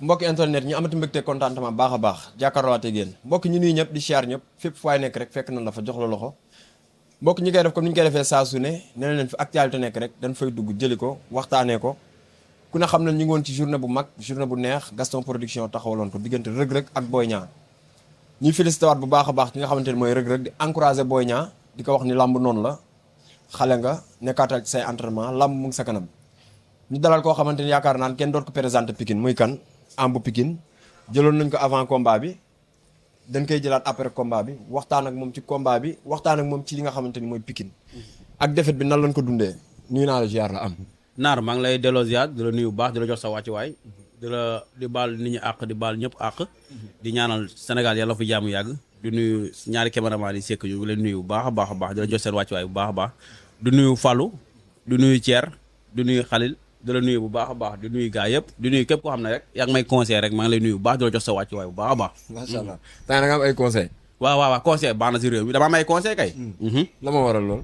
mbokki internet ñu amati mbégte contentement baax a baax jàkkaarloowaate yéen mbokki ñu nuyu ñëpp di siyaar ñëpp fépp fu waay nekk rek fekk nañ la fa jox la loxo mbokki ñi koy def comme ni ñu koy defee saa su ne nee leen fi actualité nekk rek dañ fay dugg jëli ko waxtaanee ko ku ne xam ne ñu ngi woon ci journée bu mag journée bu neex Gaston Production taxawaloon ko diggante rëg-rëg ak Boy Niang ñuy félicité waat bu baax a baax ki nga xamante ne mooy rëg-rëg di encouragé Boy Niang di ko wax ni lamb noonu la xale nga nekkaatal ci say entraînement lamb mu ngi sa kanam ñu dalal koo xamante ni yaakaar naan kenn doot ko présenté Pikine muy kan am bu Pikine jëloon nañ ko avant combat bi dañ koy jëlaat après combat bi waxtaan ak moom ci combat bi waxtaan ak moom ci li nga xamante ni mooy Pikine ak défaite bi nan lañ ko dundee nuyu naa la ziar la am. Naar maa ngi lay delloo ziar di la nuyu bu baax di la jox sa wàccuwaay di baal nit ñi àq di baal ñëpp àq di ñaanal Sénégal yàlla fi jaamu yàgg di nuyu ñaari caméraman yi sekk yu ngi leen nuyu bu baax a baax a baax di la jox seen wàccuwaay bu baax a baax di nuyu Fallou di nuyu Thier di nuyu Khalil di la nuyu bu baax a baax di nuyu gaa yëpp di nuyu képp koo xam ne rek yaa ngi may conseil rek maa ngi lay nuyu bu baax di la jox sa wàccuwaay bu baax a baax. macha allah tey nga am ay conseil waaw conseil baax na si réew mi dama am ay conseil kay. la ma waral lool.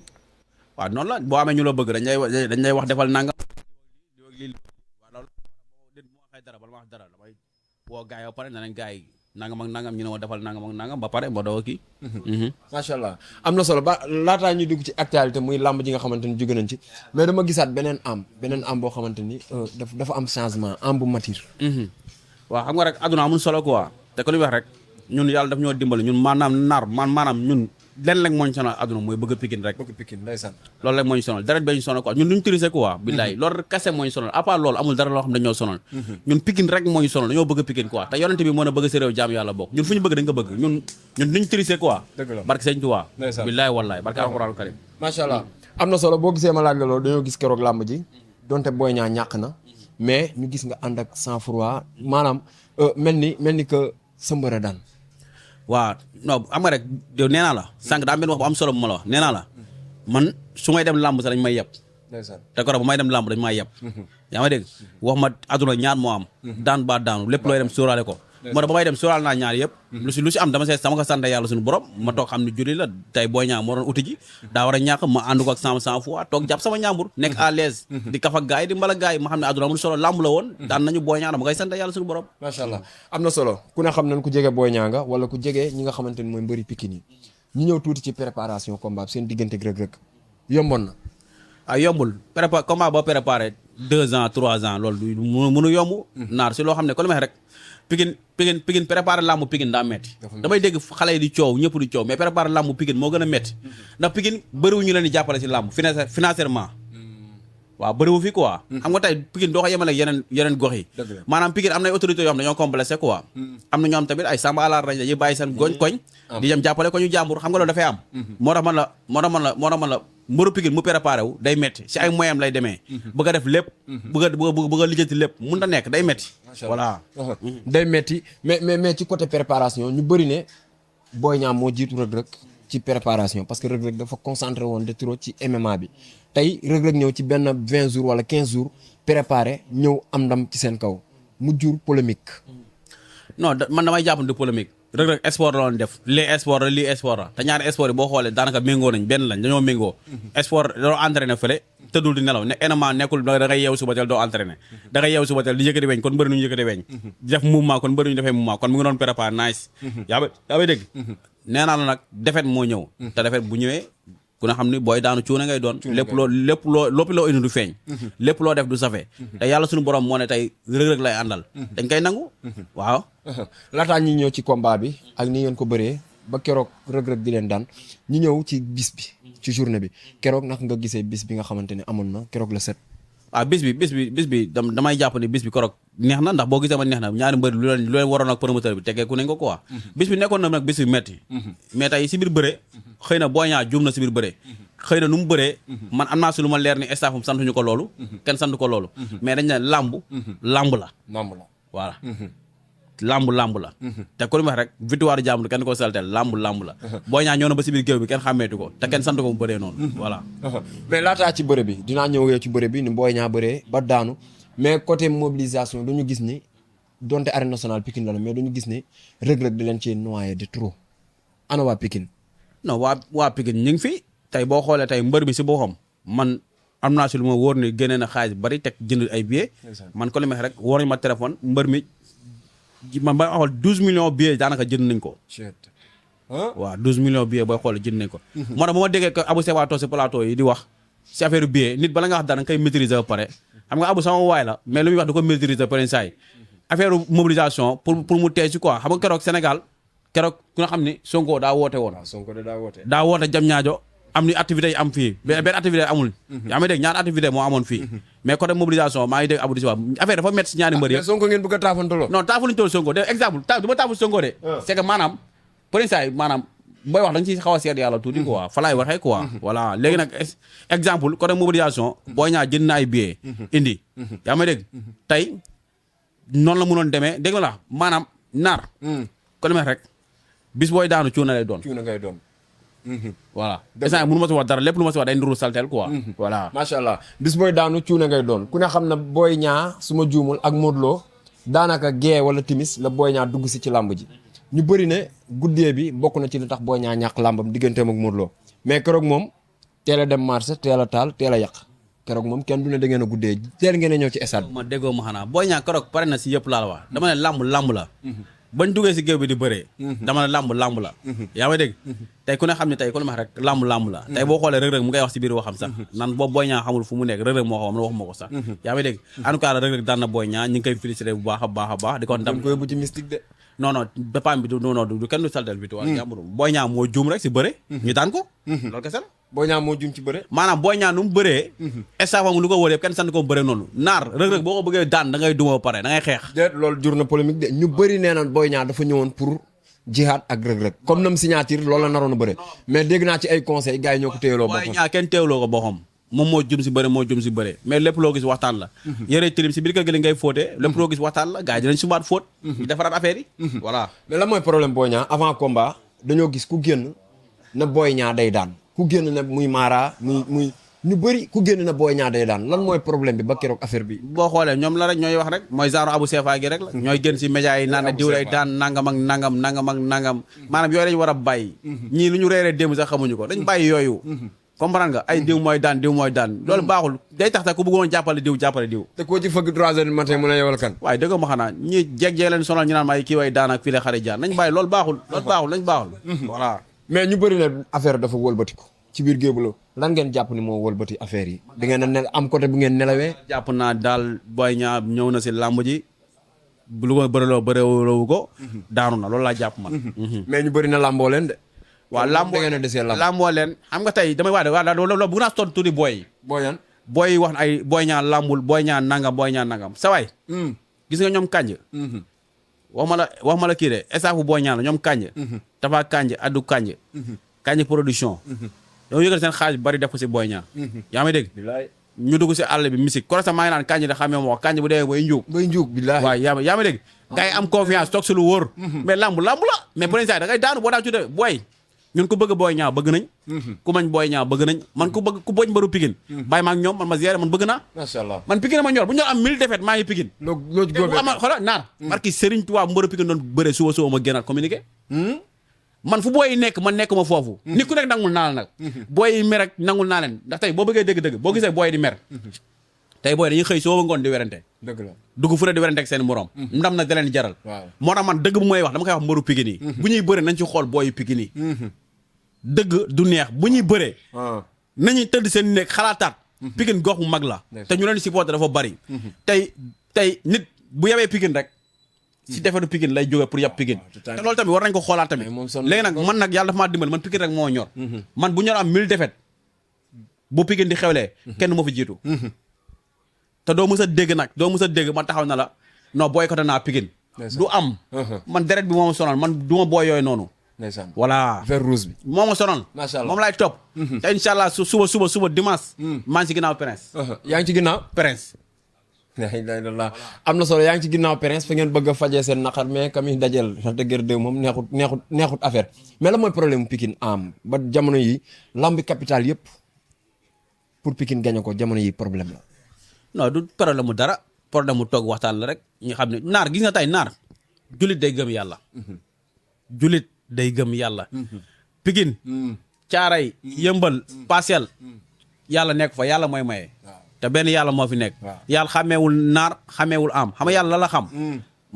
waaw noonu la boo amee ñu la bëgg dañ lay wax defal nangam. waaw loolu moo xay dara bala ma wax dara damay woo gaa yi ba pare ne leen gaa yi nangam ak nangam ñu ne ma defal nangam ak nangam ba pare ma doo kii. macha allah am na solo ba laataa ñuy dugg ci actualité muy làmb ji nga xamante ni jóge nañ ci mais dama gisaat beneen am boo xamante ni dafa am changement am bu mature. waaw xam nga rek aduna amul solo quoi te ko li wax rek ñun yàlla daf ñoo dimbali ñun maanaam ñun lenn rek moo ñu sonal aduna mooy bëgg Pikine rek. bëgg Pikine ndeysaan. loolu rek moo ñu sonal dara bee ñu sonal quoi ñun duñ tirise quoi. billaay loolu rek kese moo ñu sonal à part loolu amul dara loo xam dañoo sonal. ñun Pikine rek moo ñu sonal dañoo bëgg Pikine quoi te yonente bi moo na bëgg sa réew jaam yàlla bokk ñun fu ñu bëgg dañ ko bëgg ñun duñ tirise quoi. dëgg la barke sëñ Tuubaa. ndeysaan billaay wallaay barke alxuraan karim. macha allah am na solo boo gisee ma laaj la loolu dañoo gis keroog làmb ji donte Boy Niang ñàkk na mais ñu gis nga ànd ak sang-froid maanaam mel ni que sa mbër a daan. waaw non am nga rek nee naa la sànq daa benn wax bu am solo bu ma la wax nee naa la man su may dem làmb sax dañ may yeb te ko bu may dem làmb dañ may yeb yaa ma dégg wax ma aduna ñaar moo am daan ba daanu lépp looy dem sóoraale ko moo tax ba may dem sóoraal naa ñaar yëpp lu si am dama ko sant yàlla suñu borom ma toog xam ne julli la tey Boy Niang moo doon uti ji daa war a ñàkk ma ànd ko ak cent fois toog jàpp sama ñaambur nekk à l'aise di kaf ak gaay yi di mbala gaay yi ma xam ne aduna amul solo làmb la woon daan nañu Boy Niang dama koy sant yàlla suñu borom macha allah am na solo ku ne xam nañ ku jege Boy Niang nga wala ku jege ñi nga xamante ni mooy mbëri Pikine yi ñu ñëw tuuti ci préparation combat seen diggante Reug-Reug yomboon na yombul combat boo préparé 2 ans 3 ans loolu mënu yomb naar si loo xam ne ko lu may rek Pikine préparé làmb Pikine daa metti damay dégg xale yi di coow ñëpp di coow mais préparé làmb Pikine moo gën a metti ndax Pikine bëriwu ñu leen di jàppale si làmb financièrement waaw bëriwu fi quoi xam nga tey Pikine doo ko yemale ak yeneen gox yi maanaam Pikine am na ay autorités yoo xam ne dañoo complexé quoi am na ñoo xam tamit ay samba àlar rajo yi bàyyi seen koñ di dem jàppale ko ñu jàmbur xam nga loolu dafay am moo tax man la mbëru Pikine mu préparé wu day metti si ay moyens lay demee bëgg a def lépp bëgg a lijjanti lépp mun na nekk day metti voilà day metti mais ci côté préparation ñu bëri ne Boy Niang moo jiitu Reug-Reug ci préparation parce que Reug-Reug dafa concentré woon de trop ci MMA bi tey Reug-Reug ñëw ci benn 20 jours wala 15 jours préparé ñëw am ndam ci seen kaw mu jur polémique. non man damay jàpp ne polémique Reug-Reug sport la doon def lii sport la te ñaari sport yi boo xoolee daanaka méngoo nañ benn lañ dañoo méngoo sport dañoo entraîné fële tëddul di nelaw ne enema nekkul da ngay yeewu suba teel doo entraîné da ngay yeewu suba teel di yëkkati weñ kon bëri ñu yëkkati weñ di def mouvement kon bëri ñu defee mouvement kon mu ngi doon préparé nice yaa bay dégg nee naa la nag defet moo ñëw te defet bu ñëwee ku ne xam ni booy daanu cuune ngay doon lépp loo indi du feeñ lépp loo def du safe te yàlla suñu borom moo ne tey Reug-Reug lay àndal dañ koy nangu waaw laataa ñi ñëw ci combat bi ak ni ngeen ko bëree ba keroog Reug-Reug di leen daan ñu ñëw ci bis bi ci journée bi keroog nag nga gisee bis bi nga xamante ne amoon na keroog la set waaw bis bi damay jàpp ni bis bi keroog neex na ndax boo gisee ma neex na ñaari mbëri lu leen waroon ak promoteur bi tegee ku nañ ko quoi bis bi nekkoon na nag bis bi metti mais tey si biir bëre xëy na Boy Niang juum na si biir bëre xëy na nu mu bëree man am naa si lu ma leer ni staffam santuñu ko loolu kenn sant ko loolu mais dañ ne lamb la voilà lamb la te ku ñu wax rek victoire jàmbur kenn ko saltel lamb la Boy Niang ñëw na ba si biir géew bi kenn xàmmeetu ko te kenn sant ko mu bëree noonu voilà mais laataa ci bëre bi dinaa ñëw ci bëre bi ni Boy Niang bëree ba daanu mais côté mobilisation dañu gis ni donte arène nationale Pikine la mais dañu gis ni Reug-Reug di leen ci noyé de trop ana waa Pikine non waa Pikine ñu ngi fi tey boo xoolee tey mbër bi si boo xam man am naa si lu ma wóor ni génnee na xaalis bari teg jënd ay billets man ko li ma rek wóor nañu ma téléphone mbër mi man ba xool 12 millions billets daanaka jënd nañ ko. waaw 12 millions billets booy xool jënd nañ ko. moo tax bu ma déggee que Abou Sefa toog si plateau yi di wax si affaire billet nit bala nga wax dara nga koy maîtriser ba pare xam nga Abou sama waay la mais lu muy wax du ko maîtriser par saa yi affaire mobilisation pour mu tee si quoi xam nga keroog Sénégal keroog ku nga xam ni Sonko daa woote woon. Sonko daa woote. daa woote jam ñaajo am ni activités yi am fii benn activité amul. yaa ngi dégg ñaari activité moo amoon fii. mais côté mobilisation maa ngi dégg Abou di si wax affaire dafa métti si ñaari mbër yëpp. mais Sonko ngeen bëgg a taafantaloo. non taafaluñu toll Sonko de exemple du ma taaful Sonko de. c'est que maanaam par saa yi maanaam booy wax da nga ciy xaw a seet yàlla tuuti quoi fa laay waxee quoi. voilà léegi nag exemple côté mobilisation. booy ñaa jënd na ay billets. indi yaa may dégg tey noonu la mënoon demee dégg nga la maanaam naar. ko demee rek bis booy daanu cuuna lay doon. cuuna ngay doon. voilà instant mënu ma si wax dara lépp lu ma si wax day nduru saltel quoi. voilà macha allah bis booy daanu cuuna ngay doon ku ne xam na booy ñaa su ma juumul ak Modou Lo daanaka gee wala timis la booy ñaa dugg si ci làmb ji. ñu bëri ne guddee bi bokk na ci li tax booy ñaa ñàkk làmbam digganteem ak Modou Lo mais keroog moom teel a dem marché teel a taal teel a yàq keroog moom kenn du ne da ngeen a guddee teel ngeen a ñëw ci stade. ma déggoo ma xanaa booy ñaa keroog pare na si yëpp laa la wax dama ne làmb la. bañ duggee si géew bi di bëree. dama ne làmb la. yaa may dégg tey ku ne xam ne tey ku ne ma rek làmb la. tey boo xoolee rëg-rëg mu ngay wax si biir waxam sax nan boobu booy ñaa xamul fu mu nekk rëg-rëg moo xam waxuma ko sax. yaa may dégg en tout cas rëg-rëg daan na booy ñaa ñu ngi koy félicité bu baax a baax di ko ndam ko yóbbu ci mystique de. non bépaam bi du kenn du saltel bi tuwaa jàmbur booy ñaa moo juum rek si bëre ñu daan ko loolu kese la booy ñaa moo juum ci bëre maanaam booy ñaa nu mu bëree estafam lu ko wër yëpp kenn sant ko bëre noonu naar rëg-rëg boo ko bëggee daan da ngay duma ba pare da ngay xeex déet loolu jur na polémique de ñu bëri nee naan booy ñaa dafa ñëwoon pour jihaad ak rëg-rëg comme nam signature loolu la naroon a bëre mais dégg naa ci ay conseils gars yi ñoo ko téyeloo boppam booy ñaa kenn téyeloo ko boppam moom moo jum si bëre mais lépp loo gis waxtaan la yëre tilim si biir kër gi li ngay fóotee lépp loo gis waxtaan la gars yi dinañ subaat fóot ñu defaraat affaire yi voilà mais lan mooy problème booy ñaa avant combat dañoo gis ku génn na booy ñaa day daan ku génn na muy Mara muy ñu bëri ku génn na booy ñaa day daan lan mooy problème bi ba keroog affaire bi boo xoolee ñoom la rek ñooy wax rek mooy genre Abou Sefa gi rek la ñooy génn si média yi naan ne diw lay daan nangam ak nangam maanaam yooyu lañu war a bàyyi ñii lu ñu reeree démb sax xamuñu ko dañ bàyyi yooyu comprendre nga ay diw mooy daan loolu baaxul day tax ku bëggoon jàppale diw te koo ci fëgg 3 heures du matin mën a yewal kan waaye dëgg ma xanaa ñi jeeg leen sonal ñu naan ma ay kii way daan ak fii la xare jaar nañ bàyyi loolu baaxul voilà mais ñu bëri ne affaire dafa wëlbatiku ci biir géebu lan ngeen jàpp ni moo wëlbati affaire yi da ngeen a am côté bu ngeen nelawee jàpp naa daal Boy Niang ñëw na si làmb ji lu ko bëreeloo ko daanu na loolu laa jàpp man mais ñu bëri na làmboo leen de waaw làmboo leen xam nga tey damay wax de loolu bu naa tontu tuuti booy yan booy wax ay Boy Niang làmbul Boy Niang nangam sa waay gis nga ñoom kànj wax ma la kii de estaafu Boy Niang la ñoom kànj dafa kànj addu kànj production dañoo yëgal seen xaalis bari def ko si Boy Niang yaa may dégg ñu dugg si àll bi musique korosam maa ngi naan kànj da xamee moo kànj bu dee bay njuug billahi waaw yaa may dégg gars yi am confiance toog si lu wóor mais lamb la mais bu da ngay daanu boo daa tuddee booy ñun ku bëgg Boy Niang bëgg nañ ku mañ Boy Niang bëgg nañ man ku bañ mbaru Pikine bàyyi ma ak ñoom man ma ziyaare man bëgg naa masha Allah man Pikine ma ñor bu ñu am 1000 défaites maa ngi Pikine ama xoolal naar barki Serigne Touba mbaru Pikine doon bëre suba ma génnaat communiqué man fu booy nekk man nekkuma foofu nit ku nekk nangul naa la nag booy mer ak nangul naa leen ndax tey boo bëggee dëgg-dëgg boo gisee booy di mer tey booy dañuy xëy soo ngoon di werante dëgg la dugg fu ne di werante ak seen morom ndam nag da leen jaral moo tax man dëgg bu may wax dama koy wax mbaru Pikine yi bu ñuy bëre nañ ci xool booyu Pikine yi dëgg du neex bu ñuy bëree nañuy tëdd seen nekk xalaataat Pikine gox bu mag la te ñu leen supporté dafa bari tey nit bu yabee Pikine rek si defetu Pikine lay jógee pour yàpp Pikine te loolu tamit war nañ ko xoolaat tamit léegi nag man nag yàlla dafa maa dimbal man Pikine rek moo ñor man bu ñor am 1000 défaites bu Pikine di xewlee kenn moo fi jiitu te doo mës a dégg man taxaw na la non boycotté naa Pikine du am man deret bi moo ma sonal man du ma booy yooyu noonu voilà vert rouge bi moo ma sonal moom laay topp te incha allah suba dimanche maa ngi ci ginnaaw Prince yaa ngi ci ginnaaw Prince la ilaha illallah am na solo yaa ngi ci ginnaaw Prince fa ngeen bëgg a fajee seen naqar mais comme yi dajel Lac de Guiers 2 moom neexut affaire mais la mooy problème mu Pikine am ba jamono yi lambi capital yëpp pour Pikine gañe ko jamono yi problème la non du problème mu dara problème mu toog waxtaan la rek ñu xam ne naar gis nga tey naar julit day gëm yàlla Pikine Caaray Yëmbal Parcelles yàlla nekk fa yàlla mooy maye te benn yàlla moo fi nekk yàlla xameewul naar xameewul am xam nga yàlla la xam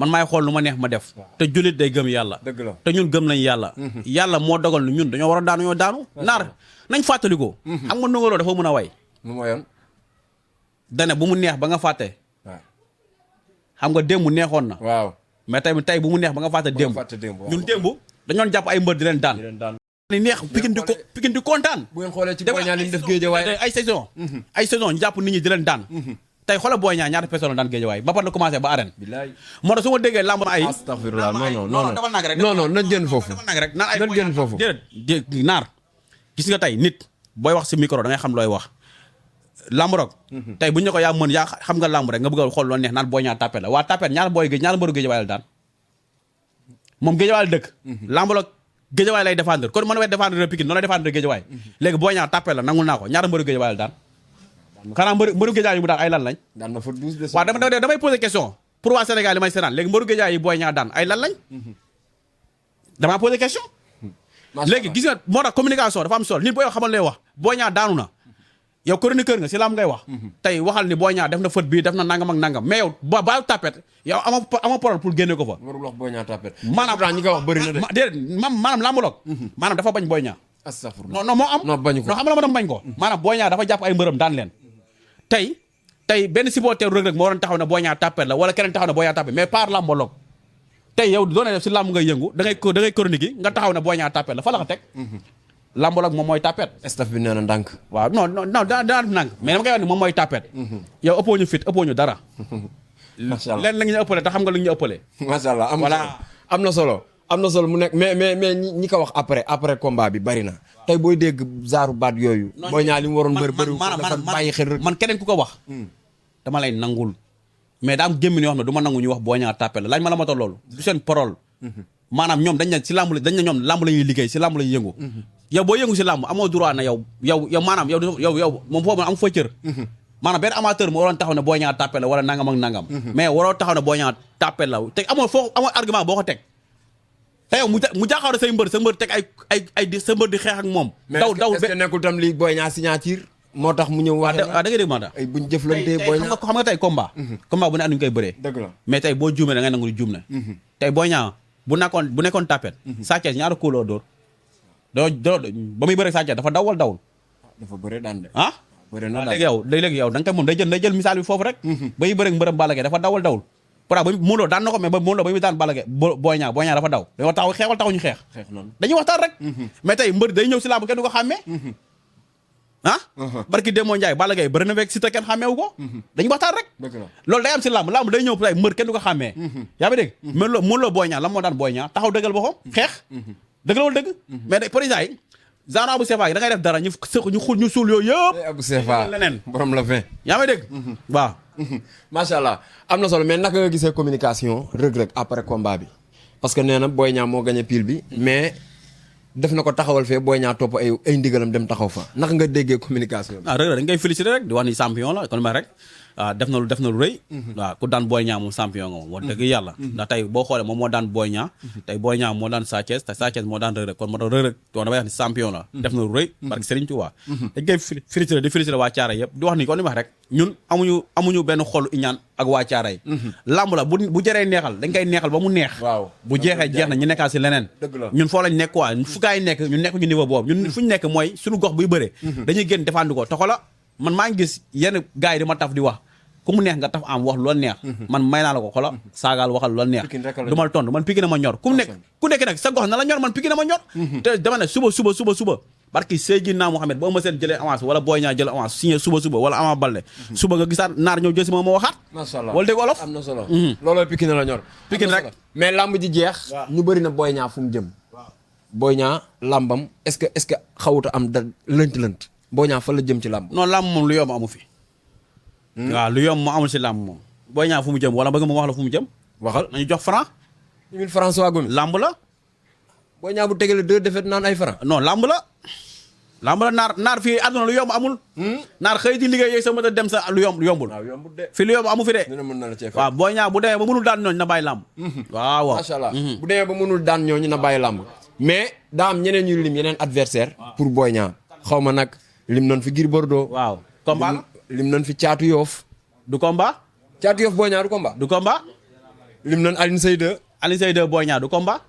man maay xool lu ma neex ma def te jullit day gëm yàlla dëgg la te ñun gëm nañ yàlla yàlla moo dogal ni ñun dañoo war a daanu ñoo daanu naar nañ fàttaliko xam nga Ndongo Lo dafa mën a way mu mooyoon dane bu mu neex ba nga fàtte waaw xam nga démb neexoon na waaw mais tey bu mu neex ba nga fàtte démb ñun démb dañoon jàpp ay mbër di leen daan ni neex Pikine di kontaan bu ngeen xoolee ci Boy Niang li mu def Guédiawaye ay saison jàpp nit ñi di leen daan tey xoolal Boy Niang ñaata personne daan Guédiawaye ba par la commencé ba arène bilaay moo tax su ma déggee lamb ay astaghfirullah non dafal nag rek nañ génn foofu dafal nag rek naan ay nañ génn foofu déedéet naar gis nga tey nit booy wax si micro da ngay xam looy wax lamb rok tey bu ñu ne ko yaa mën yaa xam nga lamb rek nga bëgg a xool loo neex naan Boy Niang tapet la waa tapet ñaar mbëru Guédiawaye la daan moom Guédiawaye la dëkk lamb rok Guédiawaye lay défendre kon mën na défendre Pikine noonu lay défendre Guédiawaye léegi Boy Niang tapet la nangul naa ko ñaar mbëru Guédiawaye la daan xanaa mbëru Guédiawaye yi mu daan ay lan lañ daan na fa 12 de waaw damay poser question pour waa Sénégal yi may seetaan léegi mbëru Guédiawaye yi Boy Niang daan ay lan lañ damaa poser question léegi gis nga moo tax communication dafa am solo nit booy xamal lay wax Boy Niang daanu na yow chroniqueur nga si lam ngay wax tey waxal ni Boy Niang def na fët bii def na nangam ak nangam mais yow baayu tapet yow ama parole pour génne ko fa warul wax Boy Niang tapet maanaam ñi ko wax bëri na de déedéet maanaam lambuloog maanaam dafa bañ Boy Niang astaghfirullah non moo am non bañu ko non xam nga ma dama bañ ko maanaam Boy Niang dafa jàpp ay mbërëm daan leen tey benn supporter Reug Reug moo waroon taxaw ne Boy Niang tapet la wala keneen taxaw ne Boy Niang tapet mais par lamboloog tey yow doone def si lamb ngay yëngu da ngay chronique yi nga taxaw ne Boy Niang tapet la fa la ko teg lamboloog moom mooy tapet staff bi nee na ndànk waaw non daa nang mais dama koy wax ni moom mooy tapet yow ëppoo ñu fit ëppoo ñu dara macha allah leen la ñu ëppale te xam nga lu ñu ëppale macha allah am na solo mu nekk mais ñi ko wax après combat bi bari na tey booy dégg zaaru baat yooyu Boy Niang li mu waroon bëri dafa bàyyi xel rek man keneen ku ko wax dama lay nangul mais daa am gémmiñ yoo xam ne du ma nangu ñu wax Boy Niang tapet la laaj ma la ma toll loolu du seen parole maanaam ñoom dañ ne si lamb dañ ne ñoom lamb la ñuy liggéey si lamb la ñuy yëngu yow boo yëngu si lamb amoo droit na yow maanaam yow moom foofu am fa cër maanaam benn amateur moo waroon taxaw ne Boy Niang tapet la wala nangam ak nangam mais waroo taxaw ne Boy Niang tapet la te amoo argument boo ko teg te yow mu jaaxaw say mbër sa mbër teg ay sa mbër di xeex ak moom daw est-ce que nekkul tam li Boy Niang signature moo tax mu ñëw wax da ngay dégg maa tax ay buñ jëflantee Boy Niang xam nga tey combat bu ne anduñu koy bëree dëgg la mais tey boo juumee da ngay nangu di juum ne tey Boy Niang bu nekkoon tapet Sa Thiès ñaara kóoloo dóor doo ba muy bëre Sa Thiès dafa dawal dawul dafa bëre daan de ah léegi yow da nga koy moom day jël misaal bi foofu rek ba muy bëre mbërëm Balla Gaye dafa dawal dawul pourtant ba Modou Lô daan na ko mais ba Modou Lô ba muy daan Balla Gaye Boy Niang dafa daw dañoo taxaw xeexal taxaw ñu xeex dañuy waxtaan rek mais tey mbër day ñëw si làmb kenn du ko xàmmee barki Demba Ndiaye Balla Gaye bëri na fekk si te kenn xàmmeewu ko dañuy waxtaan rek loolu day am si làmb day ñëw tey mbër kenn du ko xàmmee yaa ngi dégg Modou Lô Boy Niang la moo daan Boy Niang taxaw dëggal boppam xeex dëgg la wala dëgg mais par exemple genre Abou Sefa yi da ngay def dara ñu suul yooyu yëpp Abou Sefa leneen borom la fin yaa ngi dégg waaw macha allah am na solo mais naka nga gisee communication Reug Reug après combat bi parce que nee na Boy Niang moo gagné pile bi mais def na ko taxawal fee Boy Niang topp ay ndigalam dem taxaw fa naka nga déggee communication bi. Reug Reug dañ koy féliciter rek di wax ni champion la kon ma rek def na lu rëy waaw ku daan Boy Niang moom champion nga moom wax dëgg yàlla ndax tey boo xoolee moom moo daan Boy Niang tey Boy Niang moo daan Sa Thiès te Sa Thiès moo daan Reug Reug kon moo tax Reug Reug kon damay wax ni champion la def na lu rëy parce que Serigne Touba dañ koy féliciter di féliciter waa Thiaroye yëpp di wax ni kon li ma wax rek ñun amuñu benn xolu iñaan ak waa Thiaroye lamb la bu jëree neexal dañ koy neexal ba mu neex waaw bu jeexee jeex na ñu nekkaat si leneen ñun foo lañ nekk quoi fu gaay nekk ñu nekk ñu niveau boobu ñun fu ñu nekk mooy suñu gox buy bëree dañuy génn défendre ko toxo la man maa ngi gis yenn gars yi di ma taf di wax ku mu neex nga taf am wax lu la neex man may naa la ko xola saagaal waxal lu la neex du ma la tontu man Pikine ma ñor ku nekk nag sa gox na la ñor man Pikine ma ñor te dama ne suba barki Seydina Mohamed boo ma seen jëlee avance wala Boy Niang jël avance signé suba wala Ama Baldé suba nga gisaat naar ñëw jël si ma waxaat macha allah wala dégg olof am na solo looloo Pikine la ñor Pikine rek mais lamb ji jeex ñu bëri na Boy Niang fu mu jëm Boy Niang lambam est-ce que xawuta am da lënt Boy Niang fa la jëm ci lamb non lamb moom lu yomb amu fi waaw lu yomb moo amul si lamb moom Boy Niang fu mu jëm wala bëgg moom wax la fu mu jëm waxal nañu jox franc 1000 francs waagu mi lamb la Boy Niang bu tegale 2 défaites naan ay franc non lamb la naar fii àdduna lu yomb amul naar xëy di liggéey yooyu sa mën a dem sa lu yombul fii lu yomb amu fi de waaw Boy Niang bu demee ba mënul daan ñooñu na bàyyi lamb waaw macha allah bu demee ba mënul daan ñooñu na bàyyi lamb mais daa am ñeneen ñu lim yeneen adversaire pour Boy Niang xaw ma nag lim nañ fi Gris Bordeaux waaw combat lim nañ fi Caatu Yoof du combat Caatu Yoof Boy Niang du combat du combat lim nañ Alioune Seye 2. Alioune Seye 2 Boy Niang du combat.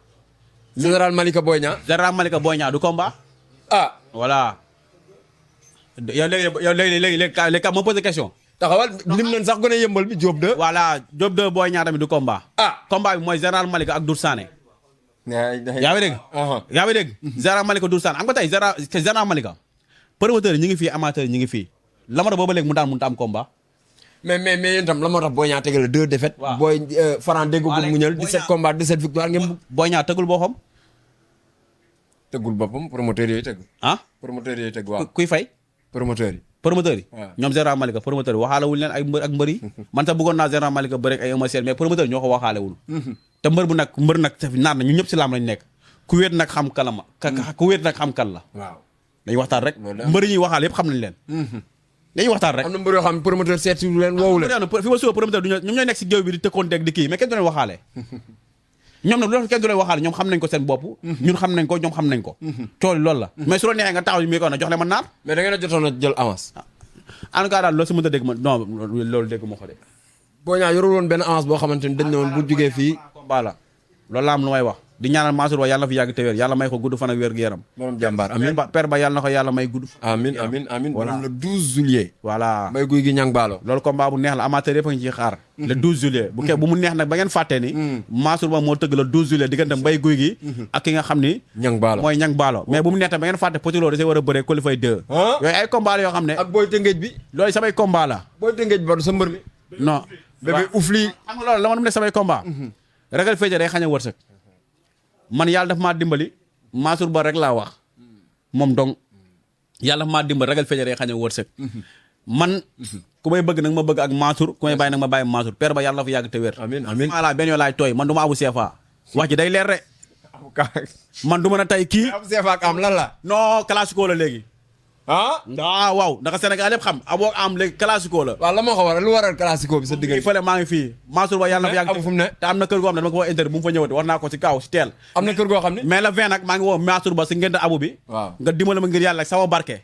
général Malika Boy Niang. Général Malika Boy Niang du combat. ah. voilà. yow léegi ma posé question. taxawal lim nañ sax gone yëmbal bi Diop 2. voilà Diop 2 Boy Niang tamit du combat. ah. combat bi mooy Général Malika ak Dour Sané. yaa ngi dégg. yaa ngi dégg. Général Malika Dour Sané am nga tey Général Malika. promoteur yi ñu ngi fii amateur yi ñu ngi fii. Lamara booba léegi mu daan mënut a am combat. mais yéen tam la moo tax Boy Niang tegal 2 défaites. waaw Boy Franc déggagul mu ñëw 17 combats 17 victoire ngeen. Boy Niang tëggul boppam. tëggul boppam promoteur yooyu tëgg. ah. promoteur yooyu tëgg waaw. kuy fay. promoteur yi. promoteur yi. waaw ñoom Général Malika promoteur yi waxaalewul leen ay mbër ak mbër yi. man sax bëggoon naa Général Malika bëre ak ay émotion mais promoteur yi ñoo ko waxaalewul. te mbër nag naan na ñu ñëpp si laam lañ nekk. ku wéet nag xam kalama. ku wéet nag xam kan la. waaw dañuy waxtaan rek. mbër yi ñuy waxaale yëpp xam nañ leen. dañuy waxtaan rek. am na mbër yoo xam ne promoteur seet leen woowu leen. fi ma suba promoteur du ñoom ñooy nekk si géew bi di tëkkoonteeg di kii mais kenn du leen waxaale. ñoom nag loolu kenn du leen waxaale ñoom xam nañ ko seen bopp. ñun xam nañ ko ñoom xam nañ ko. tool loolu la. mais su la neexee nga taxaw mi ko na jox leen ma naar. mais da ngeen a jotoon a jël avance. en tout cas daal loolu si mënta dégg ma non loolu dégg ma ko de. Boy Niang yorul woon benn avance boo xamante ni dañ ne woon bu jugee fii. combat la loolu la am lu may wax di ñaanal Mansour Ba yàlla na fi yàgg te wér yàlla may ko gudd fan ak wér gu yaram. borom jàmbaar amiin père ba yàlla na ko yàlla may gudd. amiin voilà le 12 juillet. voilà may guy gi ñang baalo. loolu combat bu neex la amateur yëpp a ngi ciy xaar. le 12 juillet bu mu neex nag ba ngeen fàttee ni. Mansour Ba moo tëgg le 12 juillet diggante mbay guy gi. ak ki nga xam ni. ñang baalo mooy ñang baalo mais bu mu neex tamit ba ngeen fàtte Petit Lo da see war a bëree qualifié 2. yooyu ay combat la yoo xam ne. ak booy tëngéej bi. loolu samay combat la. booy tëngéej ba du sa mbër mi. non. bébé oufli. xam nga loolu la ma nekk samay combat. ragal féete day xañ a wërsëg. man yàlla daf maa dimbali Mansour Ba rek laa wax moom donc yàlla daf maa dimbali ragal féete day xañ a wërsëg. man ku may bëgg nag ma bëgg ak Mansour ku may bàyyi nag ma bàyyi Mansour père ba yàlla na fa yàgg te wér. amiin voilà benn yoo laay tooy man du ma abu CFA. wax ji day leer rek. man du mën a tey kii. abu CFA ak am lan la. non classico la léegi. ah. waaw ndax Sénégal yëpp xam aboo am léegi classico la. waaw la ma ko waral lu waral classico bi sa diggante. fële maa ngi fii Mansour Ba yàlla na fa yàgg abu fu mu ne. te am na kër goo xam ne dama ko wax interview bu mu fa ñëwati war naa ko si kaw si teel. am na kër goo xam ne. mais la 20 nag maa ngi woo Mansour Ba si ngente abu bi. waaw nga dimbale ma ngir yàlla sama barke.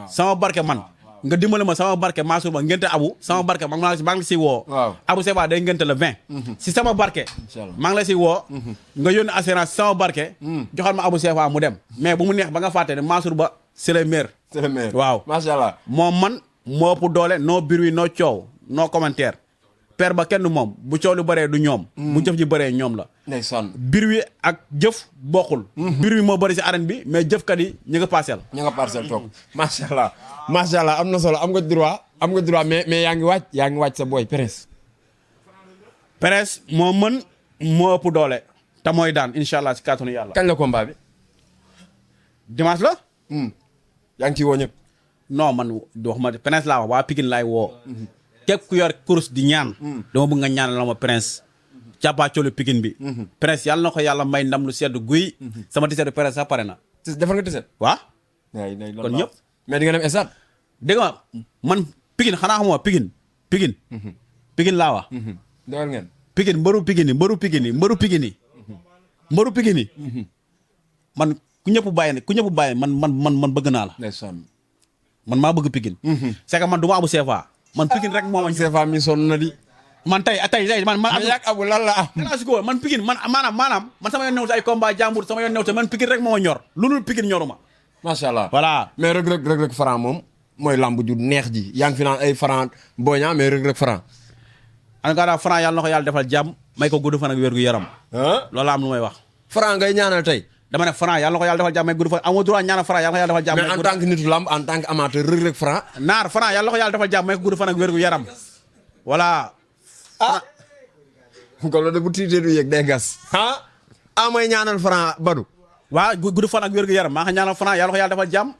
sama barke man. nga dimbale ma sama barke Mansour Ba ngente abu sama barke maa ngi si woo. waaw abu Seba day ngente le 20. si sama barke. maa ngi la si woo. nga yónni assurance sama barke. joxal ma abu Seba mu dem. mais bu mu neex ba nga fàtte ne Mansour Ba c'est le maire. c'est le maire waaw macha allah. moom man moo ëpp doole noo bruit noo coow noo commentaire. père ba kenn moom bu coow lu bëree du ñoom. bu jëf ji bëree ñoom la. ndeysaan. bruit ak jëf bokkul. bruit moo bëri si arène bi mais jëfkat yi ñu nga parcelle. ñu nga parcelle toog macha allah. macha allah am na solo am nga droit mais yaa ngi wàcc sa booy Prince. Prince moo mën moo ëpp doole. te mooy daan incha allah si kàttanu yàlla. kañ la combat bi. dimanche la. yaa ngi ciy woo ñëpp. non man wax ma Prince laa wax waa Pikine laay woo. képp ku yor course di ñaan. dama bëgg nga ñaanal la ma Prince. càppaacolu Pikine bi. Prince yàlla na ko yàlla may ndam lu sedd guy. sama tisetu Prince sax pare na. defar nga tiset. waa kon kon ñëpp. mais di nga dem stade. dégg nga man Pikine xanaa xamoo Pikine. Pikine laa wax. doyal ngeen. Pikine mbëru Pikine yi. man ku ñëpp bàyyi man bëgg naa la. ndeysaan. man maa bëgg Pikine. c'est que man du ma abu CFA. man Pikine rek moo ma. CFA mi sonn na di. man tey man. mais yàgg abu lan la am. classico man Pikine man maanaam man sama yoon new ay combat jàmbur sama yoon new man Pikine rek moo ma ñor lu dul Pikine ñoruma. macha allah voilà. mais rëg Franc moom mooy lamb ju neex ji yaa ngi fi naan ay Franc Boy Niang mais rëg Franc. en tout cas daal Franc yàlla na ko yàlla defal jàmm may ko gudd fan ak wér gu yaram. loolu la am lu may wax. Franc ngay ñaanal tey. dama ne Franc yàlla na ko yàlla defal jàmm may gudd fan amoo droit ñaanal Franc yàlla na ko yàlla defal jàmm. mais en tant que nitu lamb en tant que amateur rëg Franc. naar Franc yàlla na ko yàlla defal jàmm may ko gudd fan ak wér gu yaram. voilà. kon la de bu tiitee du yëg day gas. may ñaanal Franc Badou. waa gudd fan ak wér gu yaram maa ngi ñaanal Franc yàlla na ko yàlla defal jàmm.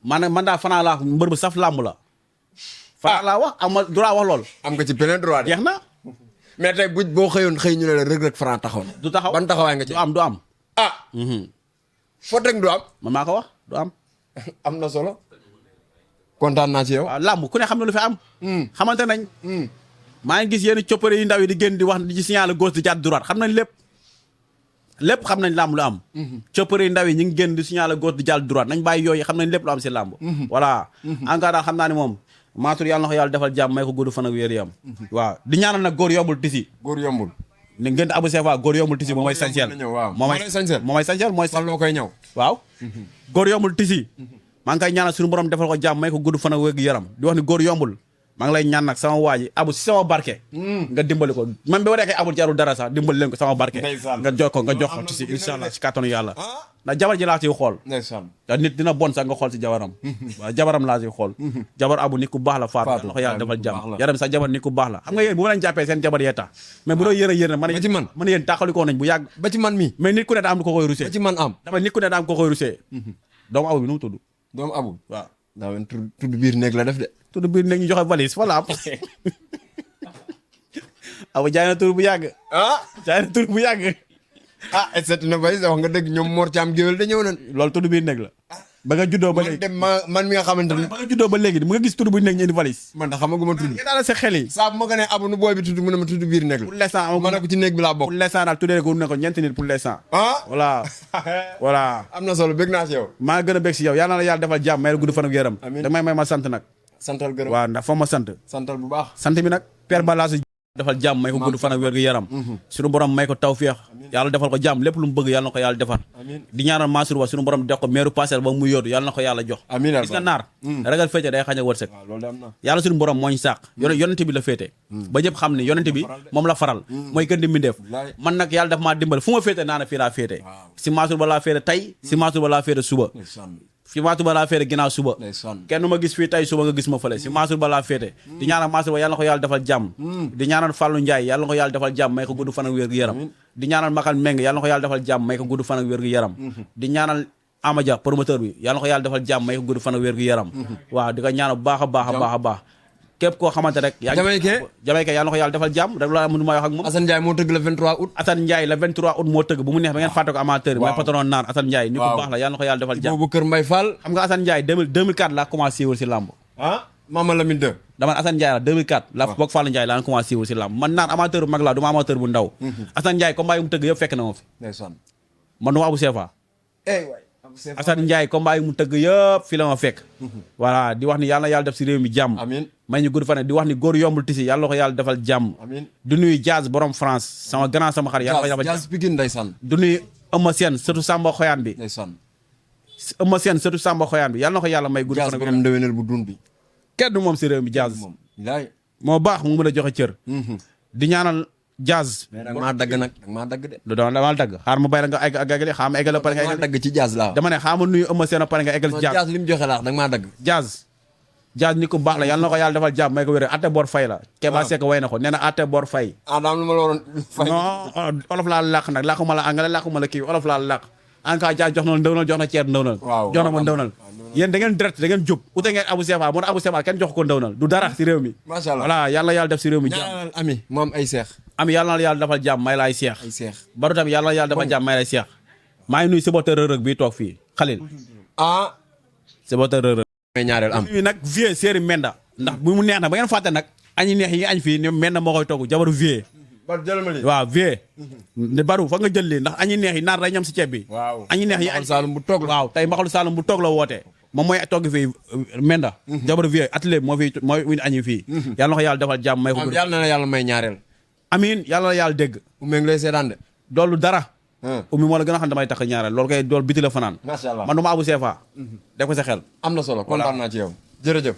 man daal Franc laa mbër bu saf làmb la. Franc laa wax am ma droit wax lool. am nga ci plein droit de. jeex na. mais tey boo xëyoon xëy ñu ne la rëg Franc taxaw na. du taxaw ban taxawaay nga ci. du am. foot rek du am. man maa ko wax du am. am na solo. kontaan naa ci yow. waaw làmb ku ne xam na lu fi am. xamante nañ. maa ngi gis yenn coppare yu ndaw yi di génn di wax di signal gauche di jàdd droite xam nañ lépp xam nañ làmb lu am. coppare yu ndaw yi ñu ngi génn di signal gauche di jàdd droite nañ bàyyi yooyu xam nañ lépp lu am si làmb. voilà. encore daal xam naa ne moom Mansour yàlla na ko yàlla defal jàmm may ko gudd fan ak wér yam waaw di ñaanal nag góor yombul tisi góor yombul ni ngeen Abou Sefa góor yombul tisi moom may sañseel moom may sañseel mooy loo koy ñëw waaw góor yombul tisi maa ngi koy ñaanal suñu borom defal ko jàmm may ko gudd fan ak wér yaram di wax ni góor yombul maa ngi lay ñaan nag sama waa ji Abou si sama barke nga dimbali ko man bi ma nekkee Abou jarul dara sax dimbali leen ko sama barke nga jox ko ci si inshallah si kàttanu yàlla ndax jabar ji laa siy xool da nit dina bon sax nga xool si jabaram waaw jabaram laa siy xool jabar Abou nit ku baax la faatu la ko yàlla defal jàmm yaram sax jabar nit ku baax la xam nga yéen bu ma leen jàppee seen jabar yee tax mais bu doon yéen man yéen tàqalikoo nañ bu yàgg ba ci man mi mais nit ku ne daa am ko koy rusee ba ci man am dama nit ku ne daa am ko koy rusee doomu Abou bi nu mu tudd doomu Abou waaw daa wen tudd biir néeg la def de tudd biir néeg ñu joxe valise voilà Abou jaay na tur bu yàgg jaay na tur bu yàgg et cetera bay wax nga dëgg ñoom Mor Thiam géwél da ñëw nañ loolu tudd biir néeg la ba nga juddoo ba léegi man mi nga xamante ne ba nga juddoo ba léegi mu nga gis tudd bu nekk ñu indi valise man da xamaguma tudd daal sa xel yi saa bu ma ko nee Abou nu booy bi tudd mu ne ma tudd biir néeg la pour l'instant ma ne ko ci néeg bi laa bokk pour l'instant daal tuddee ko ne ko ñeenti nit pour l'instant voilà am na solo bëgg naa si yow maa gën a bëgg si yow yàlla na la yàlla defal jàmm may la gudd fan ak yaram da may ma sant nag santal gërëm waaw ndax foo ma sant santal bu baax sant bi nag Père Balasse defal jàmm may ko gudd fan ak wér gu yaram suñu borom may ko tawfeex yàlla defal ko jàmm lépp lu mu bëgg yàlla na ko yàlla defal di ñaanal Mansour Ba suñu borom def ko meeru Parcelles ba mu yóotu yàlla na ko yàlla jox gis nga naar ragal féete day xañ a wërsëg yàlla suñu borom mooñ sàq yonente bi la féete ba ñëpp xam ne yonente bi moom la faral mooy gën di mbindeef man nag yàlla daf maa dimbal fu ma féete naa na fii laa féete si Mansour Ba laa féete tey si Mansour Ba laa féete suba fi Mansour Ba laa féete ginnaaw suba kenn ma gis fii tey suba nga gis ma fële si Mansour Ba laa féete di ñaanal Mansour Ba yàlla na ko yàlla defal jàmm di ñaanal Fallou Ndiaye yàlla na ko yàlla defal jàmm may ko gudd fan ak wér gu yaram di ñaanal Makal Meng yàlla na ko yàlla defal jàmm may ko gudd fan ak wér gu yaram di ñaanal Amadia promoteur bi yàlla na ko yàlla defal jàmm may ko gudd fan ak wér gu yaram waaw di ko ñaanal bu baax a baax a baax a baax képp koo xamante rek Jamaïque yàlla na ko yàlla defal jàmm rek laa mënu may wax ak moom Assane Ndiaye moo tëgg le 23 août Assane Ndiaye le 23 août moo tëgg bu mu neex ba ngeen fàtte ko amateur mooy patron naar Assane Ndiaye ni ko baax la yàlla na ko yàlla defal jàmm boobu Kër Mbay Fall xam nga Assane Ndiaye 2004 laa commencé wul si làmb Mama Lamine 2 dama Assane Ndiaye la 2004 la boog Fall Ndiaye laa commencé wul si làmb man naan amateur bu mag laa du ma amateur bu ndaw Assane Ndiaye combat yi mu tëgg yëpp fekk na ma fi man du ma Abou Sefa Assane Ndiaye combat yi mu tëgg yëpp fi la ma fekk voilà di wax ni yàlla na yàlla def si réew mi jàmm amiin may ñu gudd fan di wax ni góor yombul tisi yàlla na ko yàlla defal jàmm amiin du nuyu Diaz borom France sama grand sama xarit yàlla na ko yàlla Diaz Pikine ndeysaan du nuyu Eumeu Sène surtout Samba Xoyaan bi ndeysaan Eumeu Sène surtout Samba Xoyaan bi yàlla na ko yàlla may gudd fan borom ndewenal bu dun bi kenn du moom si réew mi Diaz moo baax mu mën a joxe cër di ñaanal Diaz mais nag maa dagg nag maa dagg de lu doon damaa dagg xaar ma bay la nga eggali xaar ma eggal pare nga eggal dagg ci Diaz laa dama ne xaar ma nuyu Eumeu Sène pare nga eggal Diaz li mu joxe laax danga maa dagg Diaz ni ko baax la yàlla na ko yàlla defal jàmm may ko wéré atte bor fay la Keba Seck way na ko nee na atte bor fay daam lu ma la waroon fay non olof laa làq nag làquma la angale làquma la kii olof laa làq en cas Diaz jox na ndëwnal jox na ceer ndëwnal jox na ma ndëwnal yéen da ngeen direct da ngeen jóg ute ngeen Abou Sefa moo tax Abou Sefa kenn jox ko ndëwnal du dara si réew mi macha allah voilà yàlla yàlla def si réew mi jàmm ami mu am ay seex ami yàlla na yàlla defal jàmm may la ay seex baru tamit yàlla na yàlla defal jàmm may la ay seex maa ngi nuyu supporteur Reug Reug bii toog fii Khalil supporteur Reug Reug may ñaareel am nuyu nag vieux séeri Menda ndax bu mu neex nag ba ngeen fàtte nag añi neex yi nga añ fii ne Menda moo koy togg jabaru vieux waaw vieux ne baru fa nga jël lii ndax añi neex yi naar day ñam si ceeb bi añi neex yi añ Saalum bu toog la waaw tey mbaxalu Saalum bu toog la wootee moom mooy togg fii Menda jabaru vieux atelier moo fi mooy win añi fii yàlla na ko yàlla defal jàmm may ko yàlla na yàlla may ñaareel amiin yàlla na yàlla dégg umee ngi lay seetaan de doolu dara umi moo la gën a xam damay tax ñaareel loolu kay dool biti la fanaan macha allah man du ma Abou Sefa def ko sa xel am na solo kontaan naa ci yow jërëjëf